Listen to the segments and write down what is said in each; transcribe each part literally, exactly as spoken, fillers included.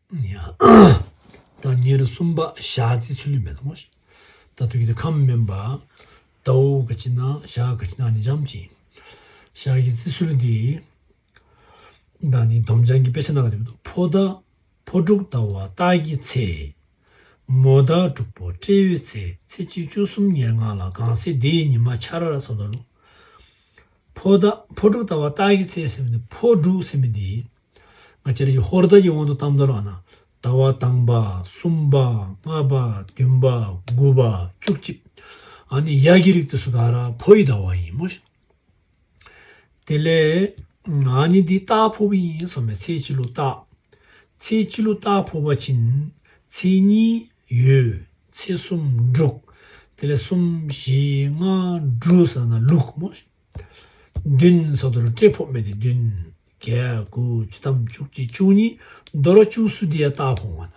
ཡ། ད་ཉེར་གསུམ་པ་ཞག་རྩི་ཚུལ་ཡིན་པས་དང་མོ། ད་དུས་ཀྱི་ཁམས་དམན་པ། ཟླ་བ་ག་ཅི་ན་ཞག་ག་ཅི་ན་ནི་འཇམ་ཅིང་། ཞག་གི་རྩི་ཚུལ་འདི། ད་ནི་སྡོམ་བྱང་གི་དཔེ་ཆ་ནང་ག་དེ་འདུག་ཕོ་ཟླ། ཕོ་དྲུག་ཟླ་བ་སྟག་གི་ཚེས། མོ་ཟླ་དྲུག་པོ་སྤྲེའུའི་ཚེས། ཚེས་བཅུ་གསུམ་ཉེར་ལྔ་ལ་གང་ཚེ་དེའི་ཉི་མ་འཆར་སོགས་དང་ལུ། ཕོ་ཟླ་ཕོ་དྲུག་ཟླ་བ་སྟག་གི་ཚེས་ཟེར་བ་ནི་ཕོ་དྲུག་ཟེར་མི་འདི། ང་བཅས་ར་ཡི་ཧོར་ཟླ་གི་དབང་དུ་བཏང་ད་ལོ་ཨ་ན། ཟླ་བ་དང་པ་གསུམ་པ་ལྔ་པ་བདུན་པ་དགུ་པ་བཅུ་གཅིག་ཨ་ནི་ཡ་གི་རིགས་དེ་ཚུ་ག་ར་ཕོ་ཡི་ཟླ་བ་ཡིན་མོ། དེ་ལས་ཨ་ནི་འདི་སྟག་ཕོ་བ་ཡིན་གསུངས་མས། ཚེས་གཅིག་ལུ་སྟག་ཚེས་གཅིག་ལུ་སྟག་ཕོ་བ་ཅིན། ཚེས་གཉིས་ཡོས། ཚེས་གསུམ་འབྲུག་དེ་ལས་གསུམ་བཞི་ལྔ་དྲུག་ཟེར་ན་ལུག་མོ། བདུན་ཟེར་དུ་ལུ་སྤྲེལ་ཕོ་མེད་དེ་བདུན། བརྒྱད་དགུ་བཅུ་ཐམ་བཅུ་གཅིག་བཅུ་གཉིས། དོ་རུང་བཅུ་གསུམ་འདི་ཡང་སྟག་ཕོ་བ་ན།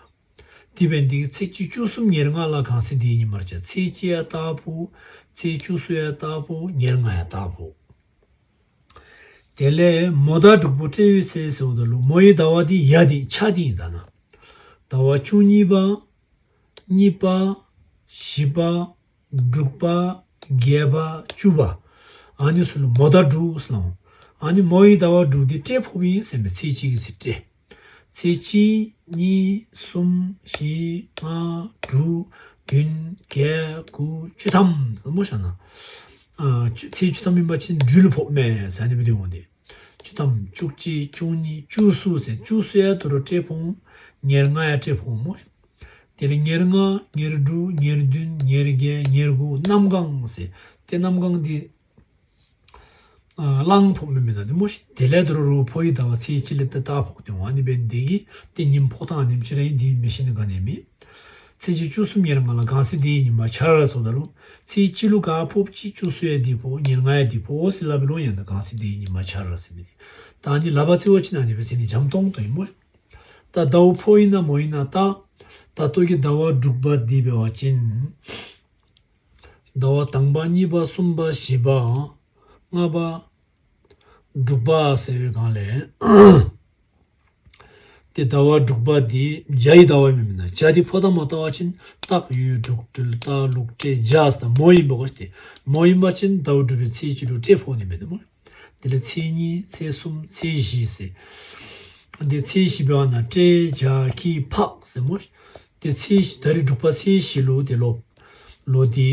དེ་བས་འདི་ཚེས་གཅིག་བཅུ་གསུམ་ཉེར་ལྔ་ལ་གང་ཚེ་དེའི་ཉི་མར་བྱ། ཚེས་གཅིག་ཡང་སྟག་ཕོ། ཚེས་བཅུ་གསུམ་ཡང་སྟག་ཕོ། ཉེར་ལྔ་ཡང་སྟག་ཕོ། དེ་ལས་མོ་ཟླ་དྲུག་པོ་སྤྲེའུའི་ཚེས་ཟེར་བ་ད་ལུ་མོ་ཡི་ཟླ་བ་འདི་ཡ་འདི་ཆ་འདི་ཡིན་ད་ན། ཟླ་བ་བཅུ་གཉིས་པ། གཉིས་པ། བཞི་པ། དྲུག་པ། བརྒྱད་པ། བཅུ་པ། ཨ་ནི་ཚུ་ལུ་མོ་ཟླ་དྲུག་ཟེར་ལོ། ཨ་ནི་མོ་ཡི་ཟླ་བ་དྲུག་འདི་སྤྲེལ་ཕོ་བ་ཡིན་ཟེར་མས། ཚེས་གཅིག་གི་ཚེ་སྤྲེལ། ཚེས་གཅིག་གཉིས་གསུམ་བཞི་ལྔ་དྲུག་བདུན་བརྒྱད་དགུ་བཅུ་ཐམ་ཟེར་མོ་ཤ་ན། ཨ་བཅུ་ཚེས་བཅུ་ཐམ་ཡིན་པ་ཅིན་སྦྲུལ་ཕོ་མེད་ཟེར་ནི་མི་འདུག་འོང་དེ། བཅུ་ཐམ་བཅུ་གཅིག་བཅུ་གཉིས་བཅུ་གསུམ་ཟེར་བཅུ་གསུམ་ཡ་དོ་རུང་སྤྲེལ་ཕོ། ཉེར་ལྔ་ཡ་སྤྲེལ་ཕོ་མོ། དེ་ལས་ཉེར་ལྔ་ཉེར་དྲུག་ཉེར་བདུན་ཉེར་བརྒྱད་ཉེར་དགུ་གནམ་གང་ཟེར། དེ་གནམ་གང་འདི་ཨ་གླང་ཕོ་མེད་མེད་ན་དེ་མོ་ཤ། དེ་ལས་དོ་རུང་རུ་ཕོ་ཡི་ཟླ་བ་ཚེས་གཅིག་ལས་ཏེ་སྟག་ཕོ་དེ་འོང་ཨ་ནི་བས་འདི་གི་དེ་ཉིན་ཕོག་ཐང་ཨ་ནེམ་ཅི་ར་ཡིན་འདི་མི་ཤེས་ནི་ག་ནས་མེད། ཚེས་གཅིག་བཅུ་གསུམ་ཉེར་ལྔ་ལ་གང་ཚེ་དེའི་ཉི་མ་འཆར་སོགས་ད་ལུ། ཚེས་གཅིག་ལུ་ག་ཕོབ་ཅིག་བཅུ་གསུམ་ཡ་འདི་ཕོ། ཉེར་ལྔ་ཡ་འདི་ཕོ་ཟེར་ལབ་པའི་ལོ་ཡང་ན་གང་ཚེ་དེའི་ཉི་མ་འཆར་ཟེར་མི་དེ། ད་ནི་ལབ་པ་རྩི་བ་ཅིན་ཨ་ནི་བས་ཟེར་ནི་འཇམ་ཏོང་ཏོ་ཡིན་མོ། ད་ཟླ་བ་ཕོ་ཡིན་ན་མོ་ཡིན་ན་སྟག་ད་ལྟོ་གི་ཟླ་བ་དྲུག་པ་འདི་འབད་བ་ཅིན། ཟླ་བ་དང་པ་གཉིས་པ་གསུམ་པ་བཞི་པ། ལྔ་པ། དྲུག་པ་ཟེར་བའི་སྒང་ལས། དེ་ཟླ་བ་དྲུག་པ་འདི་བྱ་ཡི་ཟླ་བ་མིན་མིན་ན་བྱ་འདི་ཕོ་ད་མོ་ལྟ་བ་ཅིན་སྟག་ཡོས་དྲུག་སྦྲུལ་སྟག་ལུག་སྤྲེལ་བྱ་ཟེར་ད་མོ་ཡིན་པ་གོ་ཤ་སྟེ། མོ་ཡིན་པ་ཅིན་ཟླ་བ་དྲུག་པའི་ཚེས་གཅིག་ལུ་སྤྲེལ་ཕོ་ནི་མེད་དེ་མོ། དེ་ལས་ཚེས་གཉིས་ཚེས་གསུམ་ཚེས་བཞི་ཟེར། དེ་ཚེས་བཞི་འབད་བ་ན་སྤྲེལ་བྱ་ཁྱི་ཕག་ཟེར་མོ། དེ་ཚེས་བཞི་ད་རེས་དྲུག་པ་ཚེས་བཞི་ལུ་དེ་ལོ། ལོ་དེ།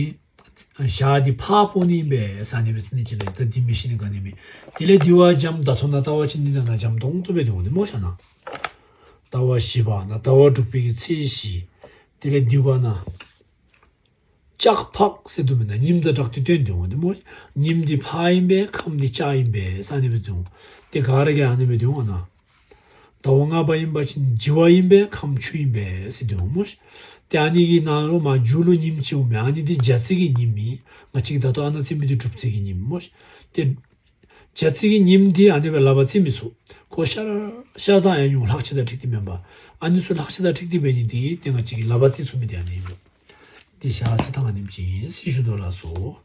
ཞག་དེ་ཕག་ཕོ་ནི་ཡིན་པས་ཟེར་ནི་བས་ཟེར་ནི་ཅི་ལས་ད་དེ་མི་ཤེས་ནི་ག་ནས་མེད། དེ་ལས་དེ་བ་འཇམ་ད་ཐོ་ན་ལྟ་བ་ཅིན་ནི་ད་ན་འཇམ་ཏོང་ཏོ་བས་དེ་འོང་དེ་མོ་ཤ་ན། ཟླ་བ་བཞི་པ་ན་ཟླ་བ་དྲུག་པའི་གི་ཚེས་བཞི། དེ་ལས་དེ་བ་ན། ལྕགས་ཕག་ཟེར་དུ་མིན་ན་ཉིམ་དང་སྦྲགས་ཏེ་སྟོན་དེ་འོང་དེ་མོ། ཉིམ་འདི་ཕག་ཡིན་པས་ཁམས་འདི་ལྕགས་ཡིན་པས་ཟེར་ནི་བས་དེ་འོང་། དེ་ག་ར་གི་ཨ་ནི་བས་དེ་འོང་ན། ཟླ་བ་ལྔ་པ་ཡིན་པ་ཅིན་བྱི་བ་ཡིན་པས་ཁམས་ཆུ་ཡིན་པས་ཟེར་དེ་འོང་མོ་ཤ། དེ་ཨ་ནི་གི་ནང་ལོ་མ་མཇུག་ལུ་ཉིམ་ཅིག་འོང་མེ་ཨ་ནི་འདི་བྱ་ཚིག་གི་ཉིམ་ཡིན། ང་གཅིག་ད་ལྟོ་ཨ་ན་རྩི་མི་འདི་གྲུབ་ཚིག་གི་ཉིམ་མོ་ཤ། དེ། བྱ་ཚིག་གི་ཉིམ་འདི་ཨ་ནི་བས་ལབ་པ་རྩི་མི་ཚུགས། ཁོ་ཤར་ཤར་དང་ཡང་ཡུང་ལྷག་ཆད་དང་འཁྲིལ་ཏེ་མེན་པ། ཨ་ནི་ཚུ་ལྷག་ཆད་དང་འཁྲིལ་ཏེ་འབད་ནི་འདི་དེ་ང་གཅིག་གི་ལབ་པ་རྩི་ཚུགས་མི་དེ་ཨ་ནི་ཡིན་མོ། འདི་ཞག་རྩི་ཐངས་ཨ་ནེམ་ཅིག་ཡིན་ཟེར་ཞུ་དོ་ལགས་སོ།